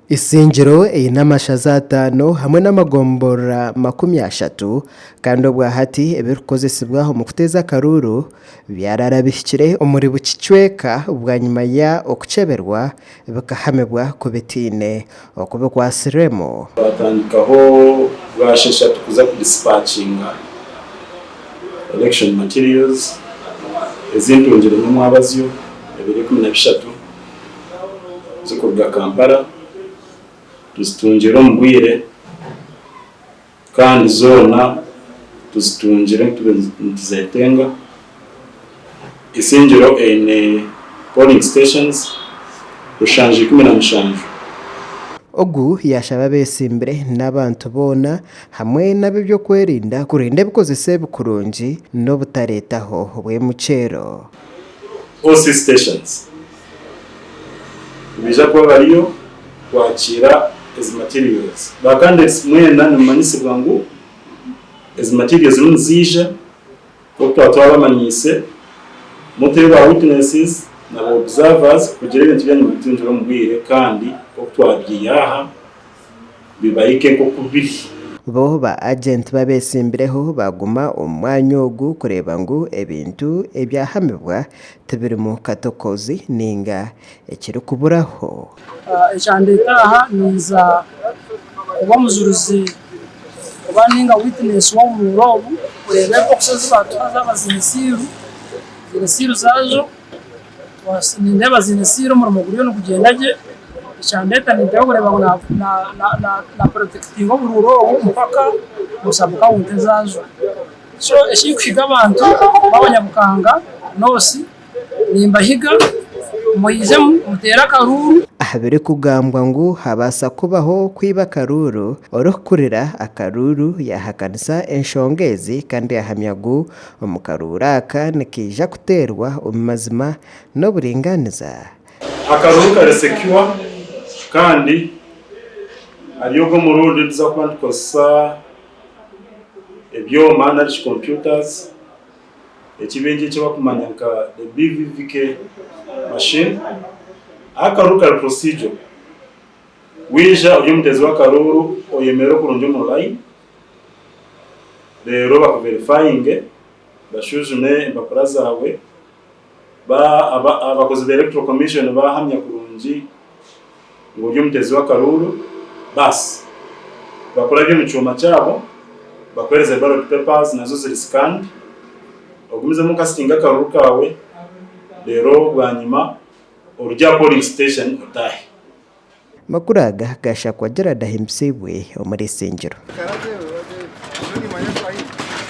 Isingiro eine amashaza ataano hamwe n'amagomborora 30 kandi obwahati ebirikukozesibwa omu kuteeza akaruuru byarara bihikire omuri buri kicweka bwanyima ya okukyeberwa bikahamibwa ku bitaine oku bikwatsirwemu. Twatandikaho bwashesha tukuza ku dispatchinga election materials ezintungire nyomwabazyo ebiro 13 zikuruga Kampala tuzitungire omu bwire kandi zoona tuzitungire nituzetenga. Isingiro eine polling stations 717. Ogu yaashaba abeetsimbire n'abantu boona hamwe n'ab'eby'okwerinda kurinda ebikozeso ebi kurungi n'obutareetaho bwemukyeero. OC stations nibaija kuba bariyo kwakiira ezi materials. Ba candidates mwena nimumanyisibwa ngu ezi materials zirimu niziija nk'oku twaba twabamanyiise, muteho ba witnesses na ba observers kugira ebintu byanyu mubitungire omu bwire kandi nk'oku twabyiha aha bibahike nk'oku biri. Bo ba agenti b'abeetsimbireho baaguma omu mwanya ogu kureeba ngu ebintu ebyahamibwa tibirimu katokozi nainga ekirikuburaho. Ekyandeeta aha ninza kuba omujurizi oba ninga witness w'oburuuru obu kureeba ebokisi ezi baatuha zaaba ziine siiru, ziine siiru zaazo, nindeeba ziine siiru omurimo guriyo nigugyenda gye, ekyandeeta ninteekwa kureeba ngu na porotekitinga oburuuru obu mpaka omu sabu kawunti ezaazo. So ekirikuhiga abantu b'abanyabukanga North nimbahiga mwije muteere akaruuru. Aha birikugambwa ngu habaasa kubaho kwiba akaruuru, orikukurira akaruuru yaahakanisa enshonga ezi kandi yaahamya ngu omu karuuru aka nikaija kuteerwa omu mazima n'oburingaaniza. Akaruuru kari secure kandi ahari ogu omurundi nituza kuba nitukozesa ebyoma nari shi computers eki baingi eki barikumanya nka the BVVK machine. Akaruuru kari procedure, waija ori omuteezi w'akaruuru oyemerere kurungi omu line reero bakuverifayinge bashwijume empapura zaawe, abakozi ba Electoral Commission baahamya kurungi ngu ori omuteezi w'akaruuru, baasi bakurabye omu kyoma kyabo bakuheereze ballot papers nazo ziri scanned, ogumizemu okasitinga akaruuru kaawe reero bwanyima orugye aha polling station otaahe. Amakuru aga gashakwa Gerald Ahimbisibwe omuri Isingiro.